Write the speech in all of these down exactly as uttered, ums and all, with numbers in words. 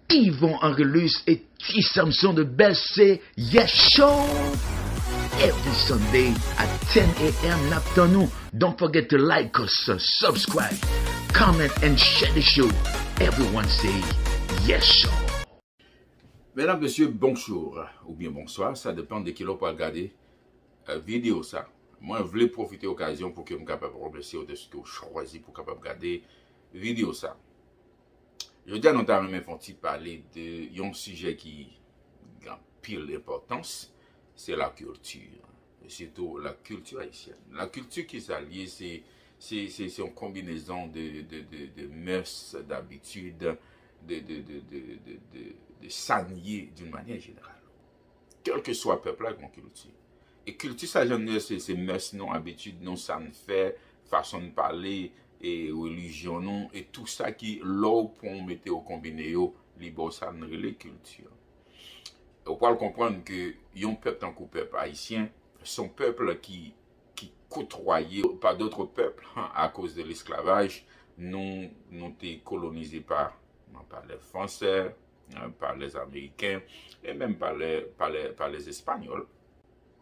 Yvon Angelus et T Samson de Best, se Yes Show. Every Sunday at ten a m, n ap tann ou. Don't forget to like us, subscribe, comment and share the show. Everyone say Yes Show. Medam, mesye, bonjou oubyen bonswa, sa depann de kilè w pral gade, eh, videyo sa. Mwen vle pwofite okazyon pou ke m kapab remèsye w dèske w chwazi pou kapab gade videyo sa. Jodi a, nou ta renmen fè yon ti pale de yon sijè ki gen anpil enpòtans, se lakilti. E sitou lakilti ayisyèn. Lakilti, ki sa l ye? Se, se, se, se yon konbinezon de, de, de, de mœurs, d'habitudes, de, de, de, de, de, de, de sa n ye d'une manière générale. Kèlkeswa pèp la, gen yon kilti. E kilti sa, jan n ye, se, se mœurs nou, abitid nou, sa n fè, fason n pale, e relijyon nou, e tou sa ki, lè w pran w mete yo, konbine yo, li ba w sa n rele kilti. Ou pral konprann ke yon pèp tankou pèp ayisyen, se yon pèp ki, ki côtoyé par d'autres peuples à cause de l'esclavage. Nou, nou te kolonize pa, pa lè fransè, pa lè ameriken, e menm pa lè, pa lè, pa lè espanyòl.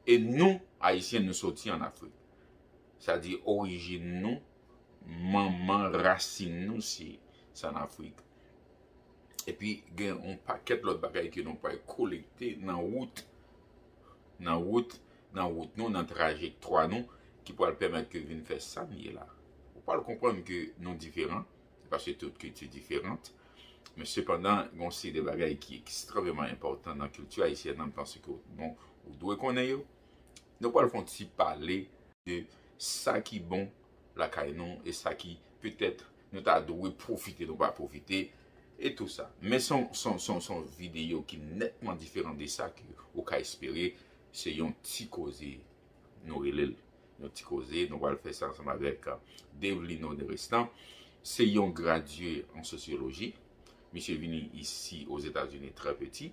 E nou, ayisyen, nou soti ann Afrik. Sa di orijin nou, manman, rasin nou, se, se ann Afrik. Epi gen yon pakèt lòt bagay ke nou pral kolekte nan wout, nan wout, nan wout nou, nan trajektwa nou, ki pral pèmèt ke vin fè sa n ye la. Ou pral konprann ke nou diferan, paske tout kilti diferan. Men sepandan, gen yon seri de bagay ki ekstrèmeman enpòtan nan kilti ayisyèn nan, m panse ke, bon, ou dwe konnen yo. Nou pral fè yon ti pale de sa ki bon lakay nou e sa ki petèt nou ta dwe pwofite, nou pa pwofite, e tou sa. Men se yon, se yon, se yon, se yon videyo ki nètman diferan de sa ke ou ka espere. Se yon ti koze, nou rele l yon ti koze. Nou pral fè sa ansanm avèk, euh, Develino Derestan. Se yon gradye an sosyoloji. Misye vini isi Ozetazini trè piti.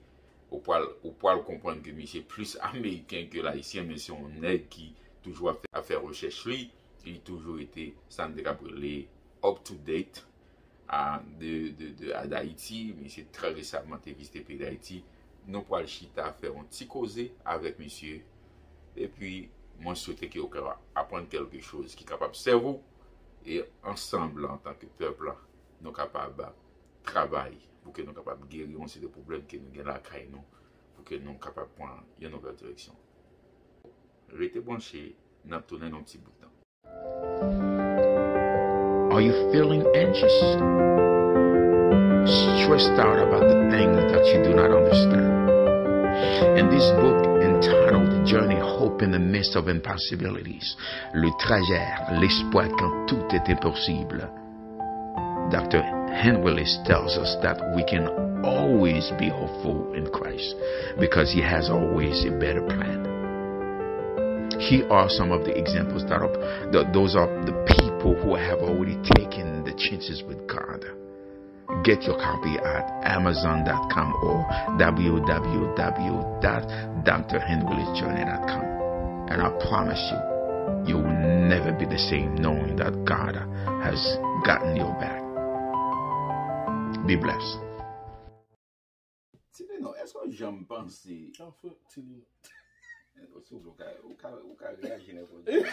Ou pral, ou pral konprann ke misye plis ameriken ke l ayisyen, men se yon nèg ki toujou ap fè, ap fè rechèch li. Li toujou rete sa n te kab rele up to date, a, de, de, de, a, d Ayiti. Misye trè resaman te vizite peyi d Ayiti. Nou pral chita fè yon ti koze avèk misye. Epi, mwen swete ke w ka aprann kèlke choz ki kapab sèvi w. E ansanm, antanke pèp, nou kapab travay pou ke nou kapab geri yon seri de pwoblèm ke nou gen lakay nou, pou ke nou kapab pran yon nouvèl direksyon. Rete branche, n ap tounen nan yon ti bout tan. Are you feeling anxious? Stressed out about the things that you do not understand? In this book entitled Journey, Hope in the Midst of Impossibilities, Le trajet, l'espoir quand tout est impossible, Doctor Henry Willis tells us that we can always be hopeful in Christ because he has always a better plan. Here are some of the examples that are, th- those are the people who have already taken the chances with God. Get your copy at amazon dot com or w w w dot d r henry willis journey dot com. And I promise you, you will never be the same knowing that God has gotten your back. Be blessed. Tilino, èske w janm panse? Anfen, Tilino. Souple, ou ka, ou ka, ou ka reyaji nenpòt jan.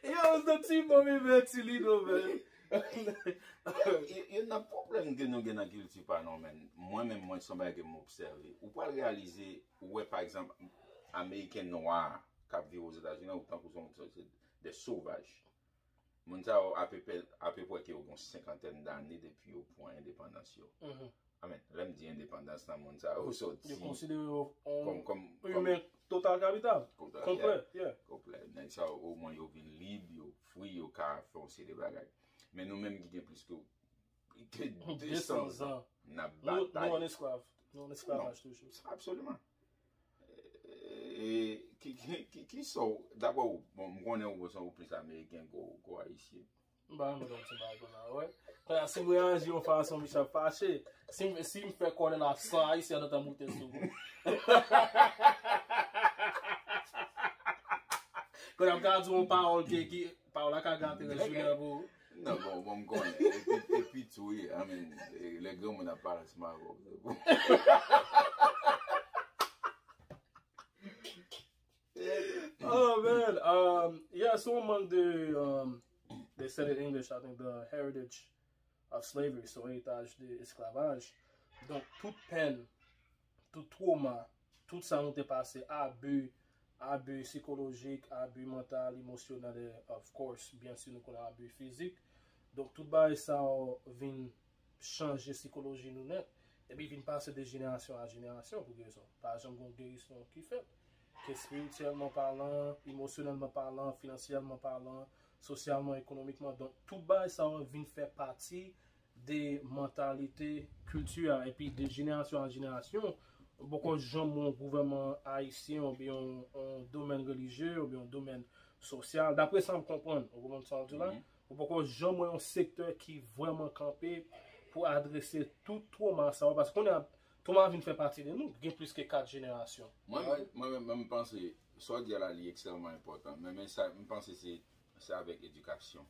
Yo, se ti bon, men Tilino, men. Yo, yo, yo nan pwoblèm ke nou gen nan kilti pa nou, men. Mwen menm, mwen, se yon bagay ke m obsève. Ou pral reyalize, ou wè, pa egzanp, Ameriken nwa k ap viv Ozetazini, ou tankou se yon, se, se de sovaj. Moun sa yo apeprè, apeprè ke yo gen yon senkantèn dane depi yo pran endepandans yo. Amen. Lè m di endepandans lan, moun sa yo soti. Yo konsidere yo yon kòm, kòm, kòm imen total kapital. Total, konplè, yeah, yeah. Konplè. Nèg sa yo, omwen yo vin lib, yo fri, yo ka fè yon seri de bagay. Men nou menm ki gen plis ke, ke de san zan, n ap batay. Nou, nou an esklav. Nou an esklavaj toujou. Absoliman. E, ki, ki, ki, ki sa w, daprè w, bon, m konnen ou, ou plis ameriken ke w, ke w ayisyen. M pa renmen lè w di bagay konsa, wè. Kounye a, si m reyaji yon fason, misye ap fache. Si m, si m fè kòlè la, san ayisyen antan moute sou mwen. Kounye a, m ka di yon pawòl ki, ki, pawòl la ka gate rès jounen an pou ou. Non, bon, bon, m konnen. Epi, epi tou, wi, an, Men, eh, lè granmoun ap pale ansanm avè w. Oh man, um, yeah, so on Monday, um, they said in English, I think the heritage of slavery, so eritaj de esklavaj. Donk tout pèn, tout twoma, tout sa nou te pase, abi, abi sikolojik, abi mantal, emosyonèl, e of course, byen si nou konnen abi fizik. Donk tout bagay sa yo vin chanje sikoloji nou nèt. Epi vin pase de jenerasyon a jenerasyon pou rezon. Pa janm gon gerisyon ki fèt. Ke espirityèlman palan, emosyonèlman palan, finansyèlman palan, sosyalman, ekonomikman. Donk, tout bagay sa yo vin fè pati de mantalite, kilti a, epi de jenerasyon a jenerasyon. Ou poko janm wè yon gouvènman ayisyen oubyen yon, yon domèn relijye oubyen yon domèn sosyal. Daprè sa m konprann, ou konprann sa m di la? Ou poko janm wè yon sektè ki vrèman kanpe pou adrese tout twoma sa yo. Paske kounye a, twoma vin fè pati de nou, gen plis ke kat jenerasyon. Mwen menm, mwen menm, mwen m panse, sa w di a la, li ekstrèmman enpòtan. Men, men sa, m panse se, se avèk edikasyon.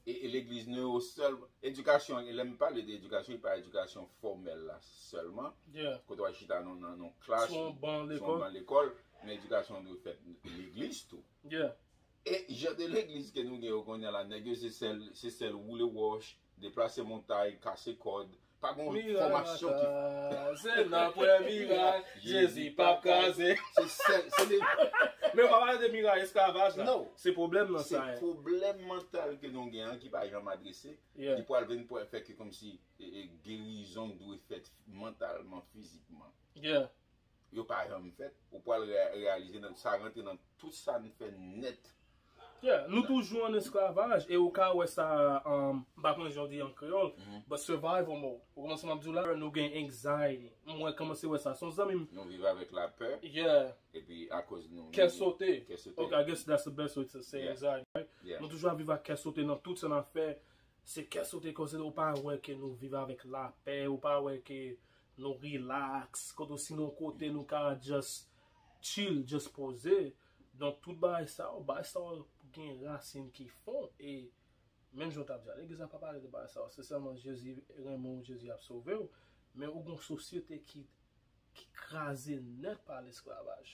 E, e legliz nou yo sèl, edikasyon, e lè m pale de edikasyon, e pa edikasyon fòmèl la sèlman. Yeah. Kote w al chita nan, nan, nan klas, Sou yon ban sou yon lekòl. Ban lekòl, men edikasyon dwe fèt legliz tou. Yeah. E jan de legliz ke nou gen yo kounye a la, nèg yo se sèl, se sèl woule wòch, deplase montay, kase kòd. Pa gon fòmasyon ki Miray, se nan premye miray, Jezi p ap kraze. Se sèl, se de Men yo pa pale de miray esklavaj la. Non. Se pwoblèm nan Se sa. Pwoblèm mantal ke nou gen an ki pa janm adrese, Yeah. ki pral vin pou fè ke kòmsi e, e, gerizon dwe fèt mantalman, fizikman. Yeah. Yo pa janm fèt, ou pral re- reyalize nan sa rantre nan tout sa n fè nèt. Yeah, nou toujou an esklavaj e ou ka wè sa, um, m pa konnen jan w di an kreyòl, but survival mode. Ou konprann sa m ap di w la? Nou gen anxiety. Mwen kòmanse wè sa. Se yon zanmi m. Nou viv avèk lapè, Yeah. epi akoz nou. Kè sote. Kè sote. Okay, I guess that's the best way to say Yeah. anxiety, right? Yeah. Nou toujou ap viv ak kè sote nan tout sa n ap fè. Se kè sote koze ou pa wè ke nou viv avèk lapè, ou pa wè ke nou relax, kote si nou kote nou ka just chill, just poze. Donk tout bagay sa yo, bagay sa yo gen rasin ki fon e menm jan w t ap di a, legliz la pa pale de bagay sa yo, se sèlman Jezi renmen w, Jezi ap sove w, men ou gon sosyete ki, ki kraze nèt pa lesklavaj.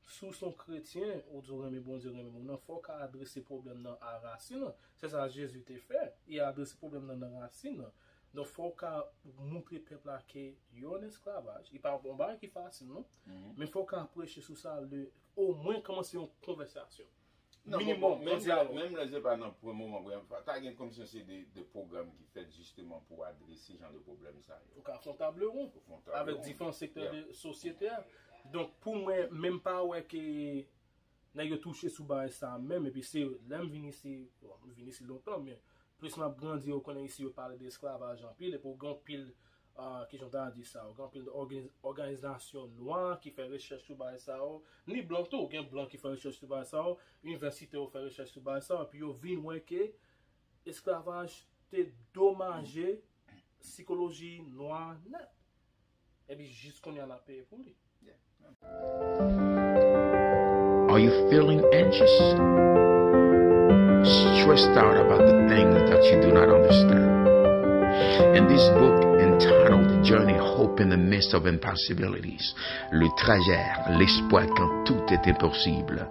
Si w se yon kretyen, ou di w renmen Bondye, renmen moun nan, fò w ka adrese pwoblèm nan a rasin nan. Se sa Jezi te fè, li adrese pwoblèm nan nan rasin nan. Donk fò w ka moutre pèp la ke yo an esklavaj, li pa yon bagay ki fasil non, men fò w ka preche sou sa, le, omwen kòmanse yon konvèsasyon. Non, Minimum, bon, bon, menm yon dyalòg. Menm lè se pa nan premye moman, ta gen kòmsi se de, de pwogram ki fèt jisteman pou adrese jan de pwoblèm sa yo. Ou ka fè yon table ronde Ou fè yon table avèk ronde. Diferan sektè Yeah. de sosyete a. Donk pou mwen, menm pa wè ke nèg yo touche sou bagay sa menm, epi se lè m vin isi, bon, m vin isi lontan, men plis m ap grandi, ou konnen isi yo pale de esklavaj anpil, epi ou gen anpil, ah, kijan w ta di sa, ou gen anpil òganiz- òganizasyon nwa ki fè rechèch sou bagay sa yo, ni blan tou, ou gen blan ki fè rechèch sou bagay sa yo, inivèsite yo fè rechèch sou bagay sa yo, epi yo vin wè ke esklavaj te domaje sikoloji nwa nèt. Epi jis kounye a n ap peye pou li. Are you feeling anxious? Stressed out about the things that you do not understand? In this book entitled Journey Hope in the Midst of Impossibilities, Le Trajet, l'espoir quand tout est impossible,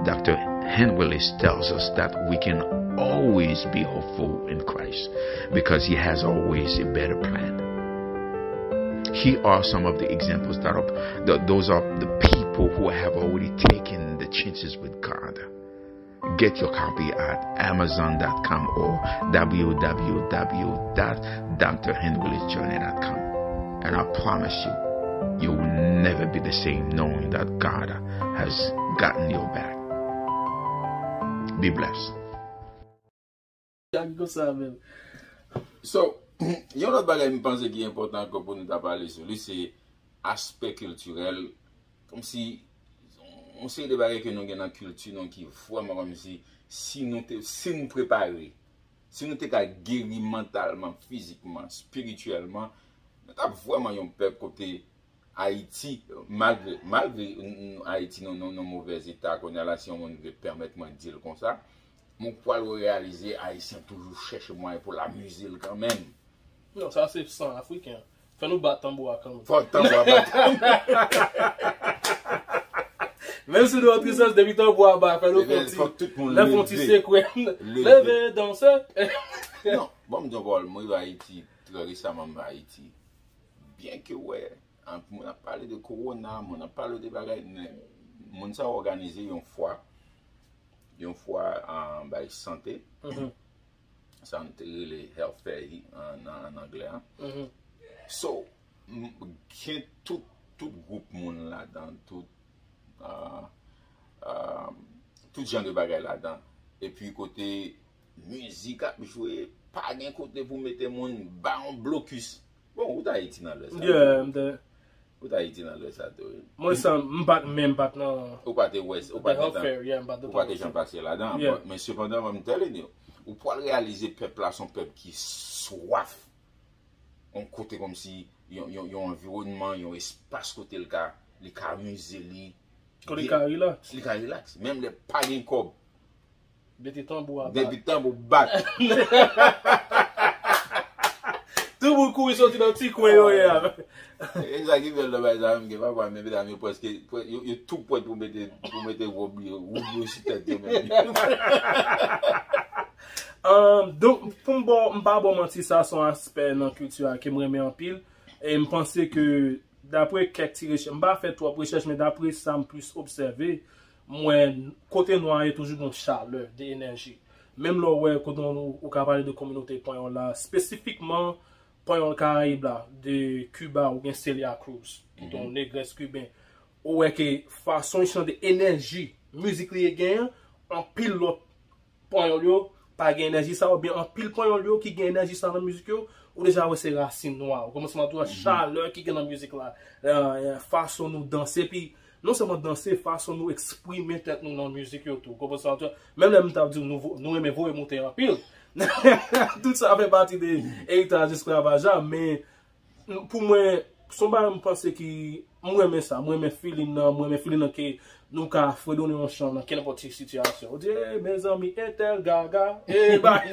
Doctor Hen Willis tells us that we can always be hopeful in Christ because he has always a better plan. Here are some of the examples that are, th- those are the people who have already taken the chances with God. Get your copy at amazon dot com or w w w dot d r henwillisjourney dot com. And I promise you, you will never be the same knowing that God has gotten your back. Be blessed. Jan konsa menm. So, yon lòt bagay m panse ki enpòtan ankò pou nou ta pale sou li, se aspè kiltirèl. Kòmsi, yon seri de bagay ke nou gen nan kilti nou ki vrèman kòmsi, si nou te, si n prepare, si nou te ka geri mantalman, fizikman, espirityèlman, nou t ap vrèman yon pèp kote Ayiti, malgre, malgre n- n- Ayiti nan nan- nan movèz eta kounye a la, si yon moun vle pèmèt mwen di l konsa, mwen pral reyalize Ayisyen toujou chèche mwayen pou l amize l kanmenm. Non, sa se san Afriken. Fè nou bat tanbou a kanmenm. Fòk tanbou a bat. Menm si nou an trisans, depi tanbou a bat, fè nou fè yon ti, fòk tout moun lè fè yon ti leve. Sekwe. Leve. Leve, danse. Non, bon, m di yon pawòl, mwen rive Ayiti, trè resaman, m Ayiti. Byen ke, wè, an, moun ap pale de kowona, moun ap pale de bagay, men moun sa òganize yon fwa, yon fwa, an, bay sante. Mhm. Sa nou te rele health fair an, an, an anglè an. Mhm. So, m, gen tout, tout gwoup moun ladan, tout, ah, ah, tout jan de bagay ladan. Epi kote mizik ap jwe, pa gen kote pou mete moun, ba yon blokis. Bon, ou t Ayiti nan lè sa. Yeah, m te Ou t Ayiti nan lè sa tou, wi. Mwen san, m pa t, men m pa t nan Ou pa te wè, ou pa te health fair, yeah, m pa t ou pa te janm pase ladan. Yeah. Bon, men sepandan, mwen m telling you, ou pral reyalize pèp la se yon pèp ki swaf. Yon kote kòmsi, yon, yon, yon anviwònman, yon espas kote l ka, li ka amize li. Kote li ka relax. Li ka relax. Menm lè pa gen kòb. Depi tanbou a bat. Depi tanbou bat. Tout moun kouri soti nan ti kwen yo ye a. E sa ki fè l nan bagay sa menm gen papa men medam yo prèske, prè- yo, yo tou prèt pou mete, pou mete wòb yo, woub yo sou tèt yo menm. Um, donk, pou m ba w, m pa ba w manti, sa se yon aspè nan kilti a ke m renmen anpil. E m panse ke, dapre kèk ti rechèch, m pa fè twòp rechèch, men dapre sa m plis obsève, m wè kote nwa ye toujou gen yon chalè de enèji. Menm lè w wè kote w, ou ka pale de kominote panyòl la, espesifikman panyòl Karayib la, de Kiba, ou gen Celia Cruz, ki te yon negrès kiben. Ou wè ke fason l chante, enèji, mizik li ye genyen, anpil lòt panyòl yo pa gen enèji sa, oubyen anpil panyòl yo ki gen enèji sa nan mizik yo, ou deja wè se rasin nwa. Ou konprann sa m ap di w la, chalè ki gen nan mizik la, euh, fason nou danse, epi non sèlman danse, fason nou eksprime tèt nou nan mizik yo tou. Ou konprann sa m ap di w la? Menm lè m t ap di w nou, vo- nou renmen voye moute anpil. Tout sa fè pati de eritaj esklavaj la, men pou mwen, se yon bagay m panse ki, m renmen sa, m renmen feeling nan, m renmen feeling nan ke nou ka fredone yon chan nan kenenpòt ti sitiyasyon. Ou di, "Ey, mezanmi, entèl gaga, ey, bay."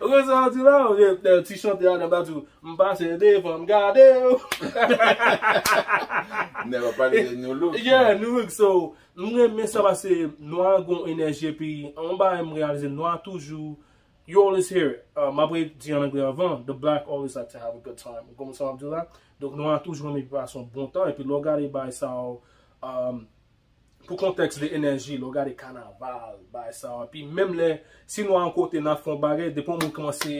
Ou konn sa m di la, ou gen, eh, ti chante a nan ba di w, "M pase devan, m gade w." Nèg ap pale de nou look. Yeah, nou look, so, m renmen sa paske nwa gon enèji, epi yon bagay m reyalize, nwa toujou You always hear it. Uh, m ap redi an anglè anvan, the black always like to have a good time. Ou konprann sa m ap di w la? Donk, nwa toujou renmen pase yon bon tan, epi lè w gade bagay sa yo, um, pou kontèks de enèji, lè w gade kanaval, bagay sa yo, epi menm lè, si nwa an kote n ap fè yon bagay, depi yon moun kòmanse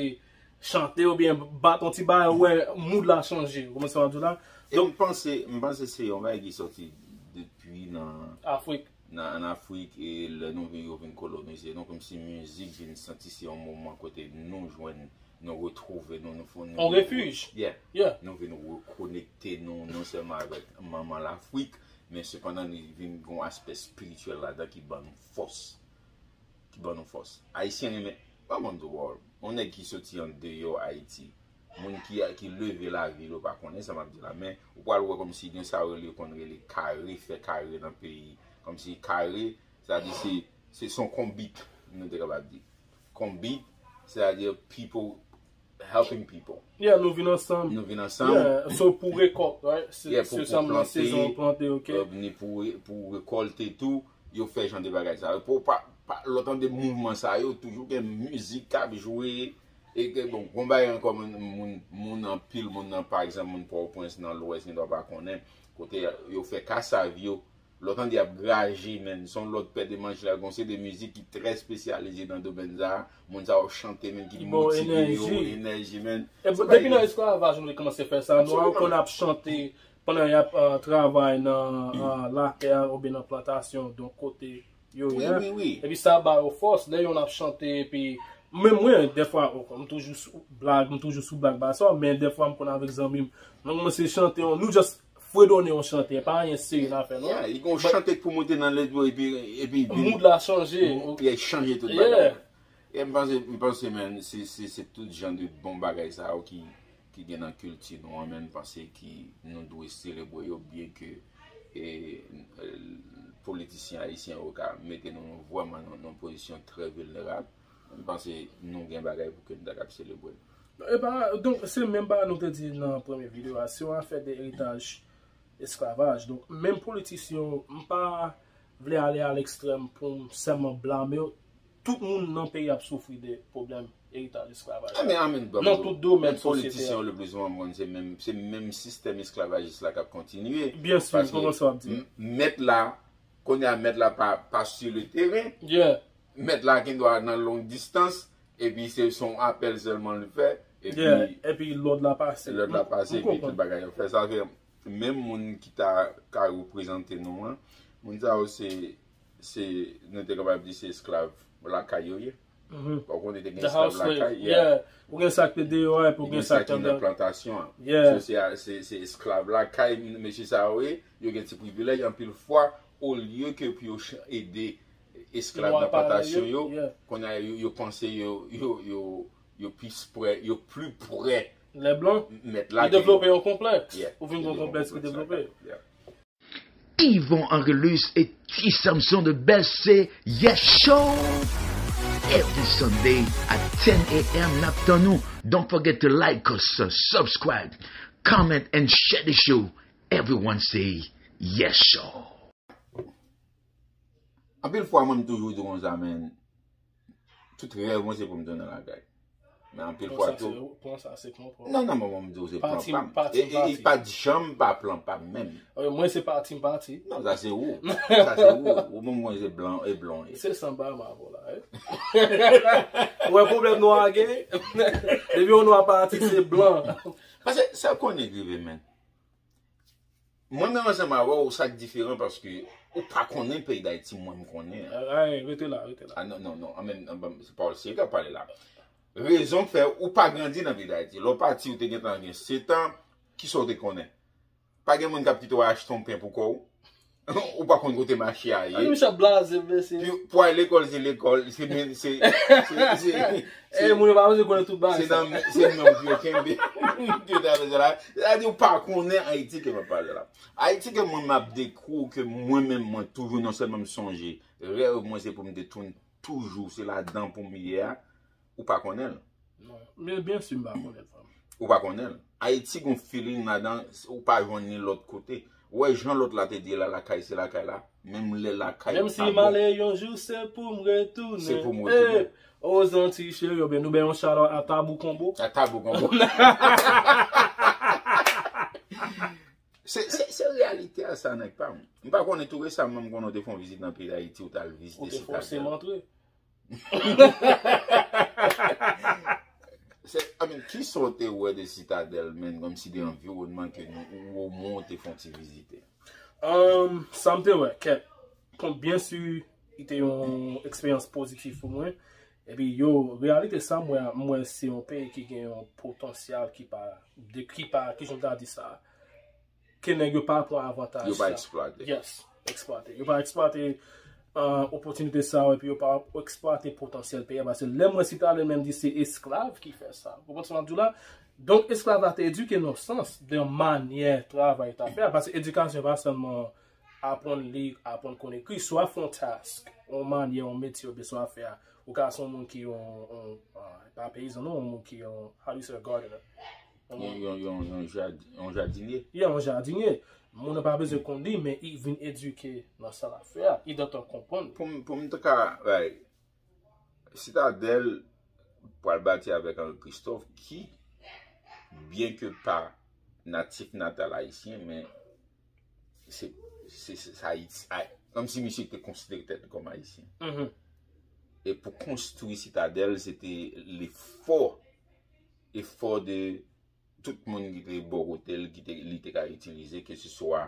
chante oubyen bat yon ti bagay, ou wè mood la chanje. Ou konprann sa m ap di w la? E m panse, m panse se yon bagay ki sòti depi nan Afrik. Nan, ann Afrik, e lè nou vin, yo vin kolonize nou, kòmsi mizik vin santi se yon moman kote nou jwenn, nou retwouve nou, nou fon, nou On vin re- refij. Yeah. Yeah. Nou vin rekonekte nou, non sèlman avèk manman Lafrik, men sepandan li vin gen yon aspè espirityèl ladan ki ban nou fòs. Ki ban nou fòs. Ayisyen renmen, pa mwen di w, yon nèg ki soti andeyò Ayiti, moun ki, ki leve lavil, ou pa konnen sa m ap di la, men ou pral wè kòmsi gen sa yo rele, yo konn rele kare, fè kare nan peyi. Kòmsi kare, sa di se, se son konbit, nou te kapab di. Konbit, se ta di people helping people. Yeah, nou vin ansanm. Nou vin ansanm. Yeah, so pou rekòt, right? Se, yeah, pou, se pou sa m nan plante, sezon plante, ok. Euh, ni pou, pou rekòlte tou, yo fè jan de bagay sa yo. Pou pa, pa, lè w tande mouvman sa yo, toujou gen mizik k ap jwe, e ke, bon, gon bagay ankò, moun, moun, moun anpil, moun nan, pa egzanp, moun Pòtoprens, nan Lwès, gen dwa pa konnen, kote yo fè kasav yo, lè w tande y ap graje, menm, se yon lòt pè de manje la, gon se de mizik ki trè espesyalize nan domèn sa, moun sa yo chante, menm, ki motive yo, enèji, menn. E depi nan esklavaj, nou te kòmanse fè sa, nwa yo konn ap chante, pandan y ap, euh, travay nan, euh, latè a oubyen nan plantasyon, donk kote yo ye a. Wi, wi, wi. Epi sa ba yo fòs, lè yonn ap chante, epi menm mwen, dèfwa, m toujou sou blag, m toujou sou blag ba sa, men dèfwa m konn avèk zanmi m, nou kòmanse chante, nou just fredone yon chante, pa anyen serye n ap fè, non. Yeah, li gon chante k pou moute nan lespri w, epi, epi vin mood la chanje. Li chanje tout bagay. Yeah. E m panse, m panse, menn, se, se, se tout jan de bon bagay sa yo ki, ki gen nan kilti nou an, menn, m panse ki nou dwe selebre yo, byen ke, e, politisyen ayisyen yo ka mete nou vrèman nan, nan yon pozisyon trè vilnerab. M panse nou gen bagay pou ke nou ta kab selebre. E pa, donk, se menm bagay nou te di nan premye videyo a, se yon afè de eritaj esklavaj. Donk, menm politisyen yo, m pa vle ale a lekstrèm pou m sèlman blame yo. Tout moun nan peyi ap soufri de pwoblèm eritaj esklavaj la. Nan tout domèn sosyete a. Menm politisyen yo, le pli souvan, m konn se menm, se menm sistèm esklavajis la k ap kontinye. Byen si, m konprann sa w ap di. Paske m-, mèt la, kounye a mèt la pa, pa sou le teren. Mèt la gen dwa nan long distans, epi se, se yon apèl sèlman li fè, epi lòd la pase, lòd la pase, epi tout bagay yo fè. Sa fè, menm moun ki ta ka reprezante nou an, moun sa yo se, se, nou te kapab di se esklav lakay yo ye. Ou konnen te gen esklav lakay, yeah. Ou gen sa k te deyò a, epi ou gen sa k te nan plantasyon an. So, se, se, se esklav lakay, mesye sa yo ye, yo gen ti privilèj, anpil fwa, olye ke pou yo ch-, ede esklav nan plantasyon yo, kounye a yo, yo panse yo, yo, yo, yo plis prè, yo pli prè mèt la ke yo. Li devlope yon konplèks. Ou vin gen yon konplèks ki devlope. Yvon Angelus et T Samson de Best, c'est Yes Show. Every Sunday at ten a m, n ap tann ou. Don't forget to like us, subscribe, comment and share the show. Everyone say Yes Show. Anpil fwa mwen m toujou di konsa, men, tout rèv mwen se pou m tounen lakay. Men anpil fwa tou. Pran sa, se plan pa w. Non, non, mwen, mwen m di w se plan pa m. E, e, e pa t janm pa plan pa m menm. Mwen se pati m pati. Non, sa se ou. Sa se ou. Ou menm mwen se blan, e blan ye. Se sanba m avè w la, wi. Ou wè pwoblèm nwa a gen? Depi yon nwa pati, se blan. Paske sa konnen k rive, men. Mwen menm ansanm avè w, sa k diferan paske ou pa konnen peyi Dayiti mwen m konnen an. Ay, rete la, rete la. Ah, non, non, non, an menm, an, se pawòl serye k ap pale la. Rezon k fè ou pa grandi nan peyi Dayiti. Lè w pati, ou te gentan gen sèt an, kisa w te konnen? Pa gen moun k ap kite w achte yon pen pou kò w. Ou pa konn kote mache a ye. Ay, misye ap blaze, mesye. Pou, pou al lekòl, se lekòl, se men, se, se, se, se, moun yo pa bezwen konnen tout bagay se sa. Nan, se nan vye kenbe. Ke ta bezwen la. Sa di ou pa konnen Ayiti ke m ap pale la. Ayiti ke mwen m ap dekouvri, ke mwen menm mwen toujou non sèlman m sonje. Rèv mwen se pou m te tounen toujou, se ladan pou m ye a. Ou pa konnen l. Non. Men byen si m pa konnen l, frè m. Ou pa konnen l. Ayiti gon feeling ladan, ou pa jwenn li lòt kote. Ou wè jan lòt la te di la, lakay se lakay la. Menm lè lakay pa bon. Menm si m ale yon jou, se pou m retounen. Se pou m retounen. Eh, Ozantiy cheri, oubyen nou bay yon shout out a Tabou Konbo. A Tabou Konbo. Se, se, se reyalite a sa, nèg pa m. M pa konnen, tou resaman, m konnen w te fè yon vizit nan peyi Dayiti, ou t al vizite Sitadèl. Ou te fòse m antre. Se, I mean, kisa w te wè de Sitadèl, menm kòmsi de anviwònman ke nou, ou omwen w te fè yon ti vizite? Um, sa m te wè, kèt. Bon, byen si, li te yon eksperyans pozitif pou mwen. Epi, yo, reyalite sa, m wè, m wè se yon peyi ki gen yon potansyèl ki pa, de, ki pa, ki jan m ta di sa? Ke nèg yo pa pran avantaj sa. Yo pa eksplwate. Yes, eksplwate. Yo pa eksplwate, uh, opòtinite sa yo, epi yo pa eksplwate potansyèl peyi a. Paske lè m wè Sitadèl menm di se esklav ki fè sa. Ou konprann sa m ap di w la? Donk, esklav la te edike nan sans de manyè travay ta fè a. Paske edikasyon pa sèlman aprann li, aprann konn ekri. Si w ap fè yon task, yon manyè, yon metye, oubyen si w ap fè a, ou ka se yon moun ki yon, yon, ah, pa peyizan non, yon moun ki yon, how you say, a gardener. Yon, yon, yon, yon jad-, yon jadinye. Yeah, yon jadinye. Moun nan pa bezwen konn li, men li vin edike nan sa l ap fè a. Li gentan konprann. Pou m, pou m te ka, like, Sitadèl pral bati avèk Henri Christophe ki, byen ke pa natif natal ayisyen, men se, se, se, se Ayiti, ay-, kòmsi misye te konsidere tèt li kòm ayisyen. Mhm. E pou konstwi Sitadèl, se te lefò, efò de tout moun ki te bò kote l, ki te, li te ka itilize, ke se swa,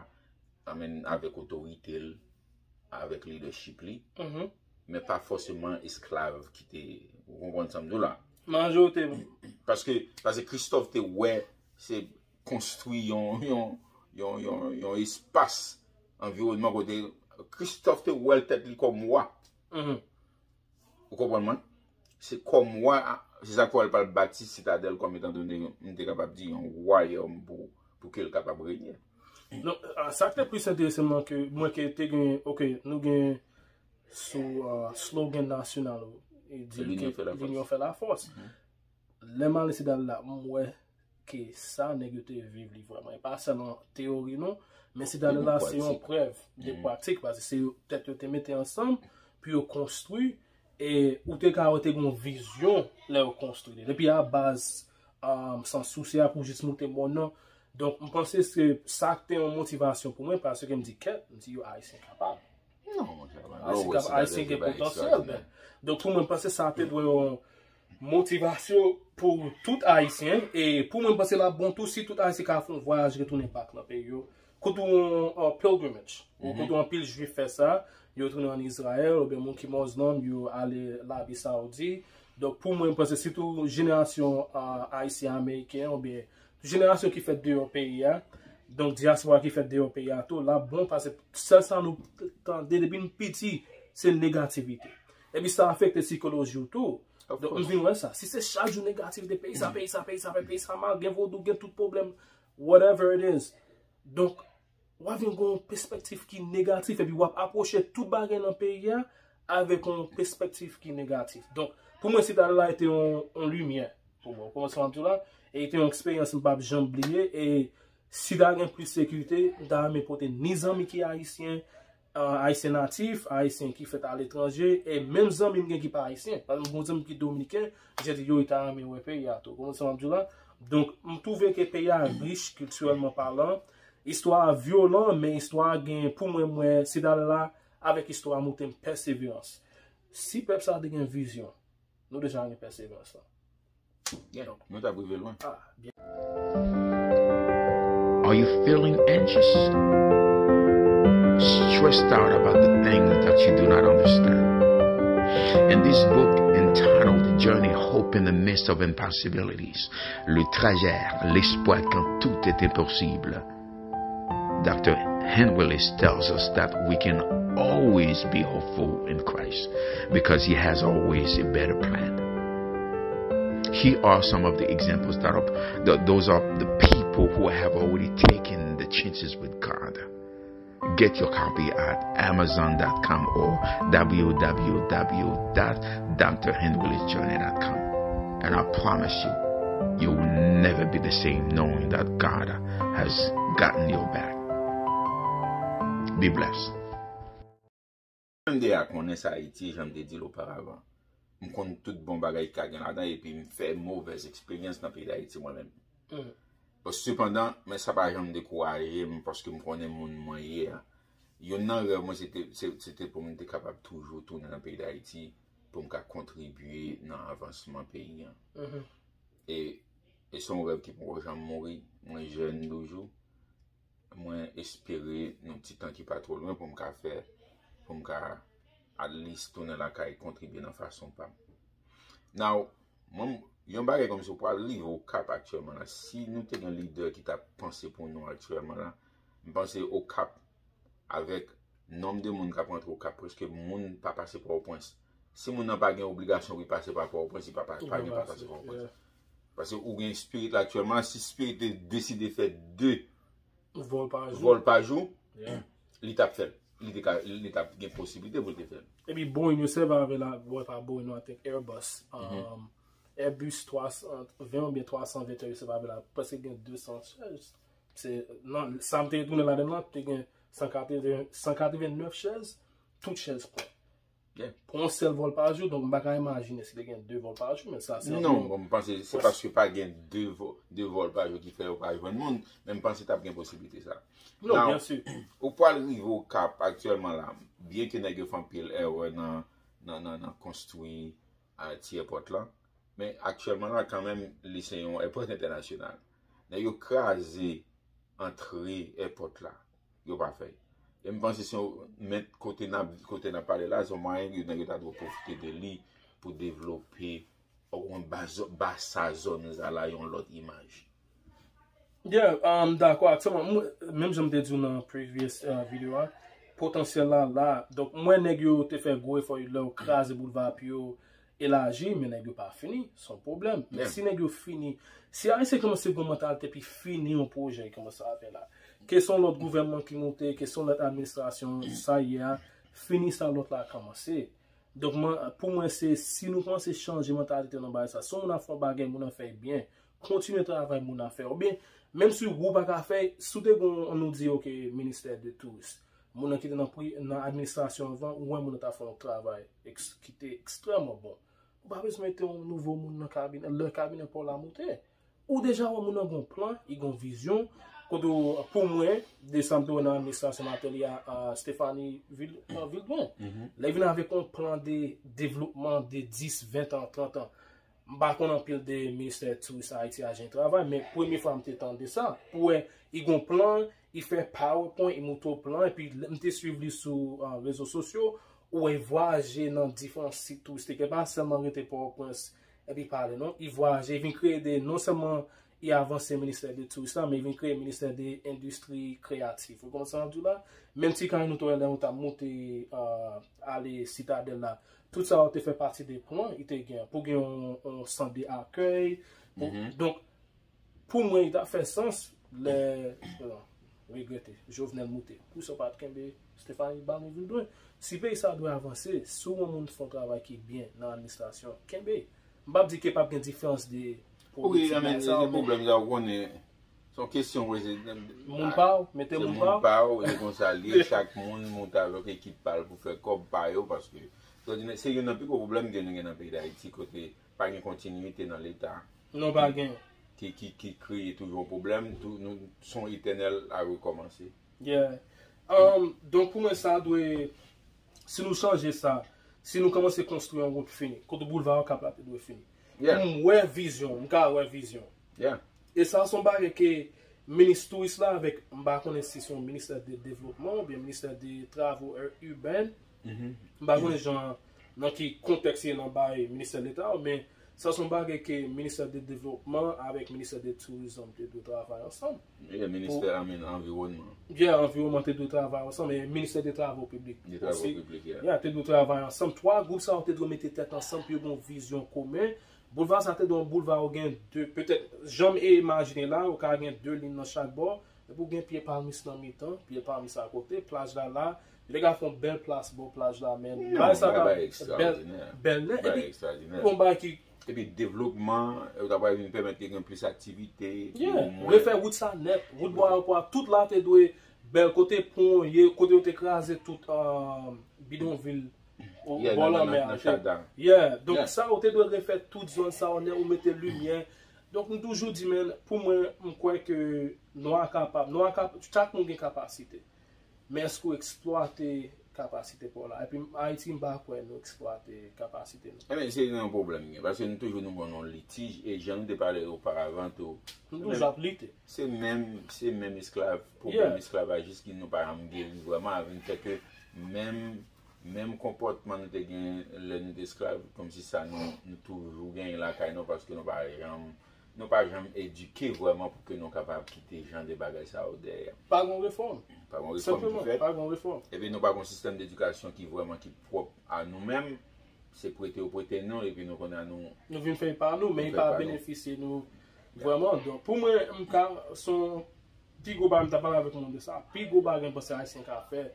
I mean, avèk otorite l, avèk leadership li, mhm, men pa fòseman esklav ki te, ou konprann sa m di w la? Majorite. Paske, paske Christophe te wè, se konstwi yon, yon, yon, yon, yon espas, anviwònman kote Christophe te wè l tèt li kòm wa. Mhm. Ou konprann mwen? Se kòm wa, se sa k fè l pral bati Sitadèl kòm etan done, m te kapab di, yon wayòm pou, pou ke l kapab renye. Non, ah, sa k te plis enterese mwen ke, mwen ke te gen, oke, nou gen sou, ah, slogan nasyonal ou, e di ke L'union fait la force. L'union fait la force. Mhm. Lè m ale Sidadèl la, m wè ke sa nèg yo te viv li vrèman. E pa sèlman teyori non, men Sidadèl la se yon prèv de pratik, paske se yo, tèt yo te mete ansanm pou yo konstwi, e ou te ka wè te gen yon vizyon lè yo konstwi li. Depi a baz, um, Sans Souci a pou jis moute mòn nan. Donk, m panse se sa k te yon motivasyon pou mwen, paske m di, kèt, m di, yo, Ayisyen kapab. Non, monchè, Ayisyen gen potansyèl, men. Donk, pou mwen, m panse sa te dwe yon motivasyon pou tout Ayisyen. E pou mwen, m panse l ap bon tou si tout Ayisyen ka fè yon vwayaj retounen Pak nan peyi yo. Kote yon, yon pilgrimage. Ou kote yon pil Jwif fè sa. Yo tounen ann Izrayèl, oubyen moun ki mizilman, yo ale Labi Saoudi. Donk, pou mwen, m panse sitou jenerasyon, uh, Ayisyen Ameriken, oubyen jenerasyon ki fèt deyò peyi a, donk dyaspora ki fèt deyò peyi a tou, l ap bon paske sèl sa nou tande depi n piti, se negativite. Epi sa afekte sikoloji w tou. Donk, m vin wè sa. Si se chak jou negativite, peyi sa, peyi sa, peyi sa, peyi sa mal, gen vodou, gen tout pwoblèm, whatever it is. Donk, w ap vin gen yon pespektif ki negatif, epi w ap apwoche tout bagay nan peyi a avèk yon pespektif ki negatif. Donk, pou mwen, Sidadèl la te yon, yon limyè pou mwen. Ou konprann sa m ap di w la? E te yon eksperyans m p ap janm bliye. E si ta gen plis sekirite, m ta renmen pote ni zanmi ki ayisyen, uh, Ayisyen natif, Ayisyen ki fèt aletranje, e menm zanmi m gen ki pa Ayisyen. Paske m gen yon zanmi ki dominiken, je di yo, li ta renmen wè peyi a tou. Ou konprann sa m ap di w la? Donk, m twouve ke peyi a rich kiltirèlman palan. Istwa a vyolan, men istwa a gen, pou mwen, mwen, Sidadèl la, avèk istwa a moute m pèseverans. Si pèp sa a te gen vizyon, nou deja gen pèseverans lan. Yeah, nou t ap rive lwen. Ah, byen. Are you feeling anxious? Stressed out about the things that you do not understand? In this book entitled Journey Hope in the Midst of Impossibilities, Le trajet, l'espoir quand tout est impossible, Doctor Henry Willis tells us that we can always be hopeful in Christ because he has always a better plan. Here are some of the examples that are, th- those are the people who have already taken the chances with God. Get your copy at amazon dot com or w w w dot d r henry willis journey dot com. And I promise you, you will never be the same knowing that God has gotten your back. Be blessed. Mwen deja konnen sa Ayiti, jan m te di l oparavan. M konn tout bon bagay ki ka gen ladan epi m fè movèz eksperyans nan peyi Dayiti mwen menm. Bon, sepandan, men sa pa janm dekouraje m paske m konnen moun mwen ye a. Youn nan rèv mwen se te, se, se te pou m te kapab toujou tounen nan peyi Dayiti pou m ka kontribye nan avansman peyi an. E, e se yon rèv ki poko janm mouri. Mwen jèn toujou. Mwen espere yon ti tan ki pa twò lwen pou m ka fè, pou m ka at least tounen lakay kontribye nan fason pa m. Now, mwen, yon bagay kòmsi w pral rive Okap aktyèlman la, si nou te gen lidè ki t ap panse pou nou aktyèlman la, m panse Okap avèk nonb de moun k ap rantre Okap, prèske moun pa pase Pòtoprens. Si moun nan pa gen obligasyon pou l pase pa Pòtoprens, li pa, pa, pa gen pa pase Pòtoprens. Paske ou gen Spirit la aktyèlman, si Spirit te deside fè de vòl pa jou, vòl pa jou, li t ap fè l. Li te ka, li t ap gen posiblite pou l te fè l. Epi Boeing yo sèvi avè l la, wè pa Boeing non, I think Airbus. Um, Airbus twa san ven oubyen twa san ven yo sèvi avè l la, prèske gen de san chèz. Se, nan, sa m te retounen ladan l lan, te gen san katreven, san katreven nèf chèz, tout chèz plen. Pou yon sèl vòl pa jou, donk m pa ka imajine si te gen de vòl pa jou, men sa se... Non, bon, m panse se paske pa gen de vò-, de vòl pa jou ki fè yo pa jwenn moun, men m panse t ap gen posiblite sa. Non, byen si. Ou pral rive Okap aktyèlman la, byen ke nèg yo fè anpil èrè nan, nan, nan, nan konstwi a, ti èpòt la, men aktyèlman la, kanmenm, li se yon èpòt entènasyonal. Nèg yo kraze antre èpòt la. Yo pa fè l. E m panse se yon, men kote n ap, kote n ap pale la, se yon mwayen ke nèg yo ta dwe pwofite de li pou devlope yon ba, ba sa zòn sa la yon lòt imaj. Yeah, um, dakò. Aktyèlman, mwen, menm jan m te di w nan previous, uh, video a, potansyèl la la. Donk, m wè nèg yo te fè gwo efò, lè yo kraze boulva pou yo elaji, men nèg yo pa fini, se yon pwoblèm. Men si nèg yo fini, si Ayisyen kòmanse gen yon mantalite epi fini yon pwojè, kòman sa ap fè la? Ke se yon lòt gouvènman ki moute, ke se yon lòt administrasyon, sa ye a, fini sa lòt la kòmanse. Donk, mwen, pou mwen, se si nou kòmanse chanje mantalite nan bagay sa, si yon moun ap fè yon bagay, moun nan fè l byen, kontinye travay moun nan fè. Oubyen, menm si ou pa ka fè, si w te gon, nou di, ok, ministè de touris, moun nan ki te nan pri, nan administrasyon anvan, ou wè moun nan ta fè yon travay eks, ki te ekstrèmman bon. Ou pa bezwen mete yon nouvo moun nan kabinè, lè kabinè pa w la moute. Ou deja wè moun nan gon plan, li gon vizyon. Kote w, pou mwen, de sa m te wè nan administrasyon Martelly a, a Stephanie Vil, a Vilbrun. Lè vin avèk yon plan de devlopman de dis, ven an, trant an. M pa konn anpil de ministè touris Ayiti a jan l travay, men premye fwa m te tande sa. Pou wè, li gon plan, li fè PowerPoint, li montre w plan, epi m te swiv li sou, a, rezo sosyo, ou wè, li vwayaje nan diferan sit touristik. E pa sèlman rete Pòtoprens, epi pale, non. Li vwayaje, li vin kreye de, non sèlman li avanse ministè de touris la, men li vin kreye ministè de endistri kreyatif. Ou konprann sa m ap di w la? Menm ti kay nou te wè lè nou t ap monte, a, ale Sitadèl la, tout sa yo te fè pati de plan li te gen pou gen yon, yon sant de akèy. Pou, donk, pou mwen, li ta fè sans lè, bon, regrete, Jovenel moute. Poukisa w pa t kenbe Stephanie Balmy Vilbrun? Si peyi sa dwe avanse, si w wè yon moun fè yon travay ki byen nan administrasyon, kenbe. M p ap di ke p ap gen diferans de Wi, politik men sa, se men pwoblèm sa, ou konnen. Se yon kesyon, wi, se moun pa w, mete se moun moun pa w. Pa w, e konsa l ye, chak moun monte avèk ekip pa l pou fè kòb pa yo, paske, se youn nan pi gwo pwoblèm ke nou gen nan peyi Dayiti, kote pa gen kontinite nan Leta. Non, pa gen. Ki, ki, ki kreye toujou pwoblèm, tou, nou, se yon etènèl a rekòmanse. Yeah. Um, donk, pou mwen, sa dwe, si nou chanje sa, si nou kòmanse konstwi yon wout fini, kote boulva Okap la te dwe fini. Yeah. Pou m wè vizyon, m ka wè vizyon. Yeah. E sa se yon bagay ke minis touris la avèk, m pa konnen si se yon ministè de devlopman oubyen ministè de travo ur-, urbain. M pa konnen jan, nan ki kontèks ye nan bay ministè leta yo, men sa se yon bagay ke ministè de devlopman avèk ministè de tourizm te dwe travay ansanm. Yeah, ministè, I mean, anviwònman. Yeah, anviwònman te dwe travay ansanm, e ministè de travo piblik. De travo piblik, yeah. Yeah, te dwe travay ansanm. Twa gwoup sa yo te dwe mete tèt ansanm pou yo gen yon vizyon komen. Boulva sa te dwe yon boulva ou gen de, petèt, jan m imajine la, ou ka gen de liy nan chak bò, epi ou gen pye palmis nan mitan, pye palmis akote, plaj la la, yo te ka fè yon bèl plas bò plaj la, men bagay sa ta bèl, bèl nèt, epi yon bagay ki Epi devlopman, yo ta pral vin pèmèt ke gen plis aktivite, epi omwen refè wout sa nèt, wout bò ayewopò a, tout la te dwe bèl, kote pon ye, kote yo te kraze tout, um, bidonvil bò lanmè a. Yeah, donk sa, ou te dwe refè tout zòn sa yo nèt, ou mete limyè. Donk, m toujou di, men, pou mwen, m kwè ke nou a kapab, nou a kap-, chak moun gen kapasite. Men èske w eksplwate kapasite pa w la? Epi Ayiti, m pa kwè nou eksplwate kapasite nou. Ebyen, se yon pwoblèm gen, paske nou toujou nou gen yon litij, e jan nou te pale oparavan tou, nou toujou ap lite. Se menm, se menm esklav, pwoblèm esklavajis ki nou pa janm geri vrèman, a vin fè ke menm, menm konpòtman nou te gen lè nou te esklav, kòmsi sa nou, nou toujou genyen lakay nou, paske nou pa janm nou pa janm edike vrèman pou ke nou kapab kite jan de bagay sa yo dèyè. Pa gen refòm. Pa gen refòm ki fèt. Pa gen refòm. Epi nou pa gen sistèm dedikasyon ki vrèman ki pwòp a nou menm. Se prete yo prete nou, epi nou konnen nou. Nou vin fè pa nou, men li pa benefisye nou vrèman. Donk, pou mwen, m ka, se yon pi gwo bagay, m ta pale avèk moun de sa. Pi gwo bagay, m panse Ayisyen ka fè,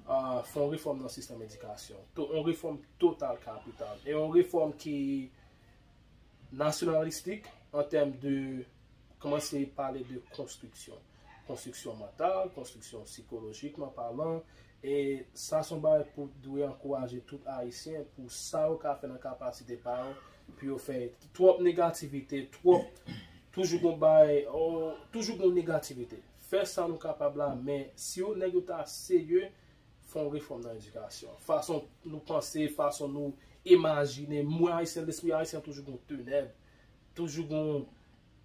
ah, fè yon refòm nan sistèm edikasyon. To-, yon refòm total kapital. E yon refòm ki nasyonalistik an tèm de kòmanse pale de konstriksyon. Konstriksyon mantal, konstriksyon sikolojikman palan. E sa se yon bagay pou dwe ankouraje tout Ayisyen pou sa yo ka fè nan kapasite pa yo, pou yo fè twòp negativite, twòp, toujou gon bagay, oh, toujou gon negativite. Fè sa nou kapab la, men si yo nèg yo ta serye, fè yon refòm nan edikasyon. Fason nou panse, fason nou imajine. Mwen Ayisyen, lespri Ayisyen toujou gon tenèb, toujou gon,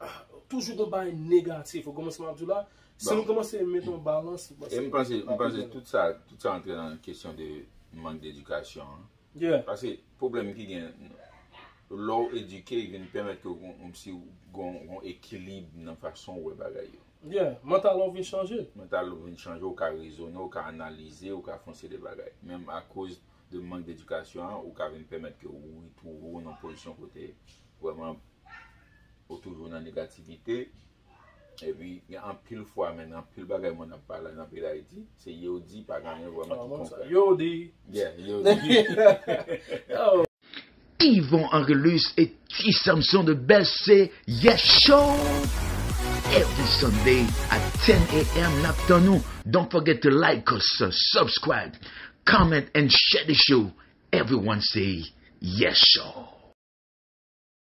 ah, toujou gon bagay negatif. Ou konprann sa m ap di w la? Si nou kòmanse mete yon balans, m panse. E m panse, m panse tout sa, tout sa antre nan kesyon de mank dedikasyon an. Yeah. Paske pwoblèm ki gen, lè w edike, li vin pèmèt ke w gon, si w gon, gon ekilib nan fason w wè bagay yo. Yeah, mantal ou vin chanje. Mantal ou vin chanje, ou ka rezone, ou ka analize, ou ka fè yon seri de bagay. Menm akoz de mank dedikasyon an, ou ka vin pèmèt ke ou retwouve w nan pozisyon kote vrèman ou toujou nan negativite. Epi gen anpil fwa, men anpil bagay moun ap pale nan peyi Dayiti, se yo di, pa gen anyen vrèman ki konkrè. Yo di. Yeah, yo di. Yvon Angelus et T Samson the best, c'est Yes Show. Every Sunday at ten a.m. n ap tann nou. Don't forget to like us, subscribe, comment and share the show. Everyone say Yes Show.